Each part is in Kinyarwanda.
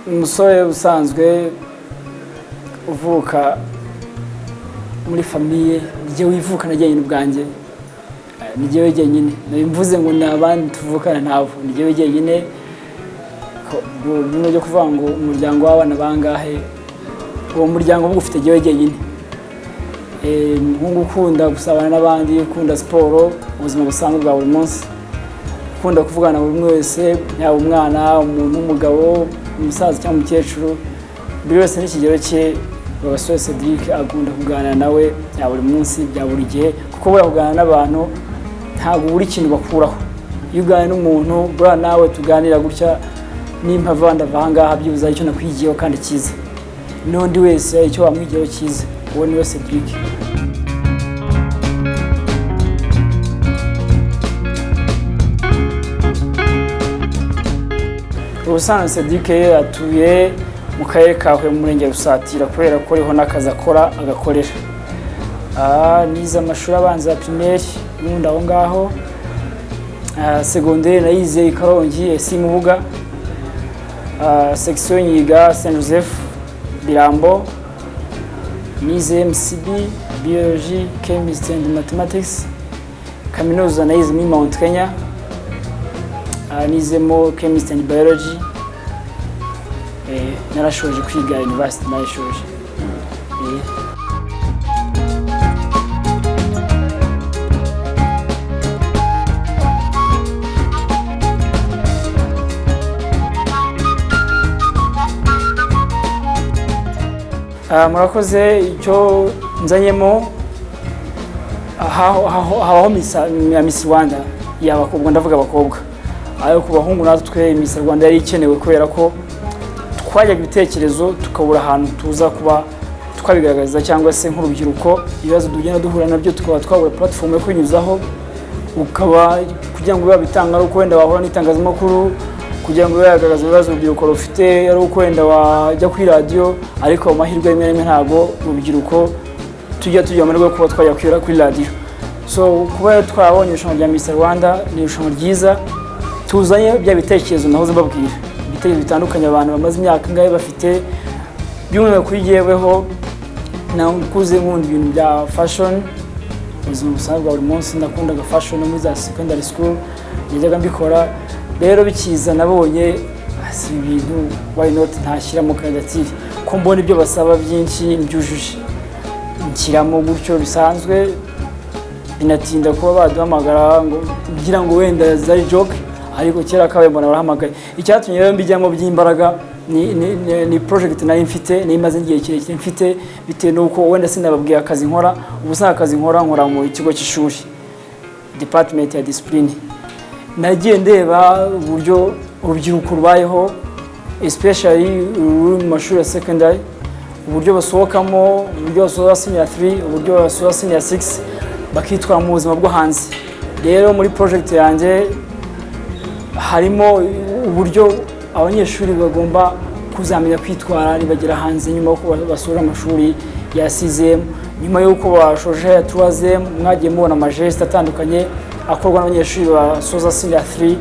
Umusore usanzwe uvuka muri famille, njye wivuka jyenyine ubwanjye. Ni jyewe jyenyine. Mvuze ngo ni abandi tuvukana, ntabo, ni jyewe jyenyine. Bimwe byo kuvuga ngo umuryango w'abana bangahe, uwo muryango uba ufite jyewe jyenyine. Umuhungu ukunda gusabana n'abandi, ukunda siporo, ubuzima busanzwe bwa buri munsi, ukunda kuvugana na buri umwe wese, yaba umwana, umuntu w'umugabo, umusaza cyangwa umukecuru, buri wese n'ikigero cye. Rwagasore Cedric akunda kuganira nawe bya buri munsi, bya buri gihe, kuko buriya kuganira n'abantu ntabwo buri kintu bakuraho. Iyo uganira n'umuntu, buriya nawe tuganira gutya, nimpava ndava aha ngaha byibuze hari icyo nakwigiyeho kandi cyiza, n'undi wese icyo wamwigiyeho cyiza. Uwo ni we Cedric. Ubusanzwe Cedric atuye mu karere ka Huye, mu murenge wa Rusatira, kubera ko ariho n'akazi akora agakorera. Nize amashuri abanza ya primaire n'ubundi aho ngaho. Segonderi nayize i Karongi, ES Mubuga. Section nyiga Saint Joseph Birambo. Nize MCB, Biology, Chemistry and Mathematics. Kaminuza nayize muri Mount Kenya. Nizemo Chemistry and Biology. Narashoje kwiga university, narashoje. Murakoze. Icyo nzanyemo, habaho Miss Rwanda y'abakobwa, ndavuga abakobwa, ariko ku bahungu natwe Miss Rwanda yari ikenewe, kubera ko twajyaga ibitekerezo tukabura ahantu tuza kuba twabigaragaza, cyangwa se nk'urubyiruko ibibazo tugenda duhura nabyo tukaba twabura platform yo kwinyuzaho, ukaba kugira ngo biba bitanga ari uko wenda wahura n'itangazamakuru, kugira ngo bibe yagaragaza ibibazo urubyiruko rufite ari uko wenda wajya kuri radiyo. Ariko amahirwe rimwe na rimwe ntabwo urubyiruko tujya amahirwe yo kuba twajya kuri radiyo. So kuba rero twarabonye irushanwa rya Miss Rwanda, ni irushanwa ryiza, tuzanye bya bitekerezo nahoze mbabwira, ibitekerezo bitandukanye abantu bamaze imyaka ingahe bafite. By'umwihariko kuri jyeweho, nakuze nkunda ibintu bya fashion. Ubuzima busanzwe bwa buri munsi nakundaga fashion, muri za secondary school najyaga mbikora. Rero bikiza nabonye si ibintu, why not ntashyiramo kandidatire, ko mbona ibyo basaba byinshi mbyujuje? Nshyiramo gutyo bisanzwe, binatinda kuba baduhamagara, ngo ngira ngo wenda zari joke, ariko kera kabaye mbona barahamagaye. Icyatumye rero mbijyamo by'imbaraga ni project nari mfite, nari maze igihe kirekire mfite, bitewe n'uko wenda sinababwiye akazi nkora. Ubusanzwe akazi nkora, nkora mu kigo cy'ishuri, department ya discipline. Nagiye ndeba uburyo urubyiruko rubayeho, especially ruri mu mashuri ya secondary, uburyo basohokamo, uburyo basoza senior 3, uburyo basoza senior 6, bakitwara mu buzima bwo hanze. Rero muri project yanjye harimo uburyo abanyeshuri bagomba kuzamenya kwitwara nibagera hanze, nyuma y'uko basura amashuri ya sixième, nyuma y'uko bashoje ya troisième. Mwagiye mubona amagestes atandukanye akorwa n'abanyeshuri basoza senior 3,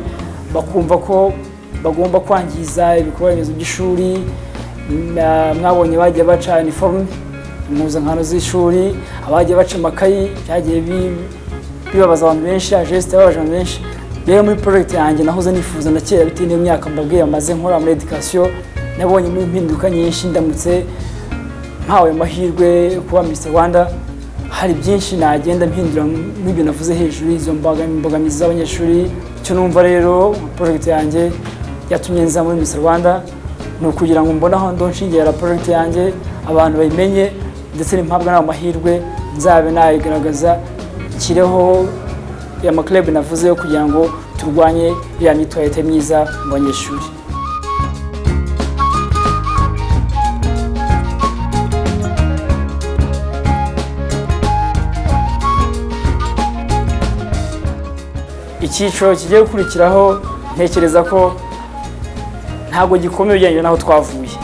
bakumva ko bagomba kwangiza ibikorwa remezo by'ishuri. Mwabonye bagiye baca uniforme, impuzankano z'ishuri, abagiye baca amakayi, byagiye bibabaza abantu benshi, geste yababaje abantu benshi. Rero muri project yanjye nahoze nifuza na kera, bitewe n'iyo myaka mbabwiye bamaze nkora muri education, nabonye impinduka nyinshi. Ndamutse mpawe amahirwe yo kuba Miss Rwanda, hari byinshi nagenda mpindura n'ibyo navuze hejuru, izo mbogamizi z'abanyeshuri. Icyo numva rero project yanjye yatumye nza muri Miss Rwanda ni ukugira ngo mbone aho ndonshingira project yanjye, abantu bayimenye, ndetse nimpabwa n'ayo mahirwe nzabe nayigaragaza, nshyireho ya maclub navuze yo kugira ngo turwanye iriya myitwarire itari myiza mu banyeshuri. Icyiciro kigiye gukurikiraho ntekereza ko ntabwo gikomeye ugereranyije n'aho twavuye.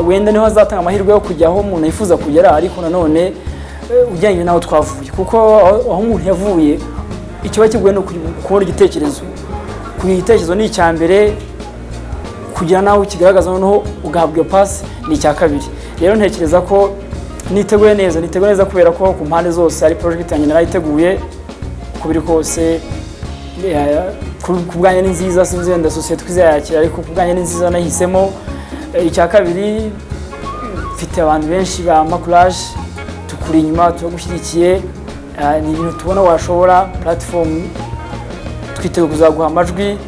Wenda niho hazatanga amahirwe yo kujya aho umuntu yifuza kugera, ariko nanone ugereranyije n'aho twavuye, kuko aho umuntu yavuye ikiba kigoye ni kubona igitekerezo. Kugira igitekerezo ni icya mbere. Kugira nawe ukigaragaza noneho ugahabwa iyo pasi ni icya kabiri. Rero ntekereza ko niteguye neza, niteguye neza kubera ko ku mpande zose ari project yanjye narayiteguye. Uko biri kose, ku bwanjye ni nziza. Sinzi wenda sosiyete uko izayakira, ariko ku bwanjye ni nziza, nahisemo. Icya kabiri, mfite abantu benshi ba courage, tukuri inyuma, turagushyigikiye. Ni ibintu tubona washobora. Platform twiteguye kuzaguha amajwi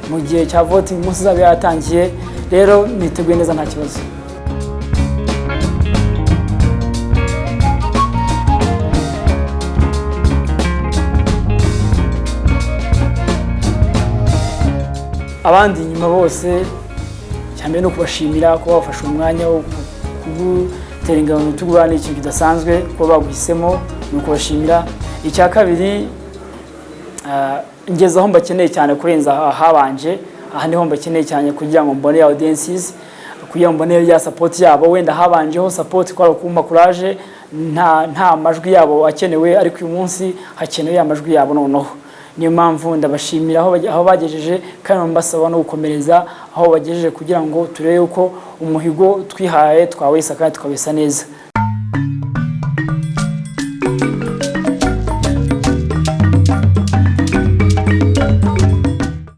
mu gihe cya voting, umunsi izaba yatangiye. Rero niteguye neza, nta kibazo. Abandi inyuma bose, cyambere no kubashimira kuba bafashe umwanya wo kugutera ingabo mu bitugu. Ni ikintu kidasanzwe kuba baguhisemo, ni ukubashimira. Icya kabiri, ngeze aho mbakeneye cyane kurenza ahabanje. Aha niho mbakeneye cyane kugira ngo mbone audiences, kugira ngo mbone ya support yabo. Wenda habanjeho support kwari ukumpa courage, nta majwi yabo akenewe, ariko uyu munsi hakenewe amajwi yabo noneho. Niyo mpamvu ndabashimira aho bagejeje, kandi mbasaba no gukomereza aho bagejeje kugira ngo turebe uko umuhigo twihaye twawesa kandi tukawesa neza.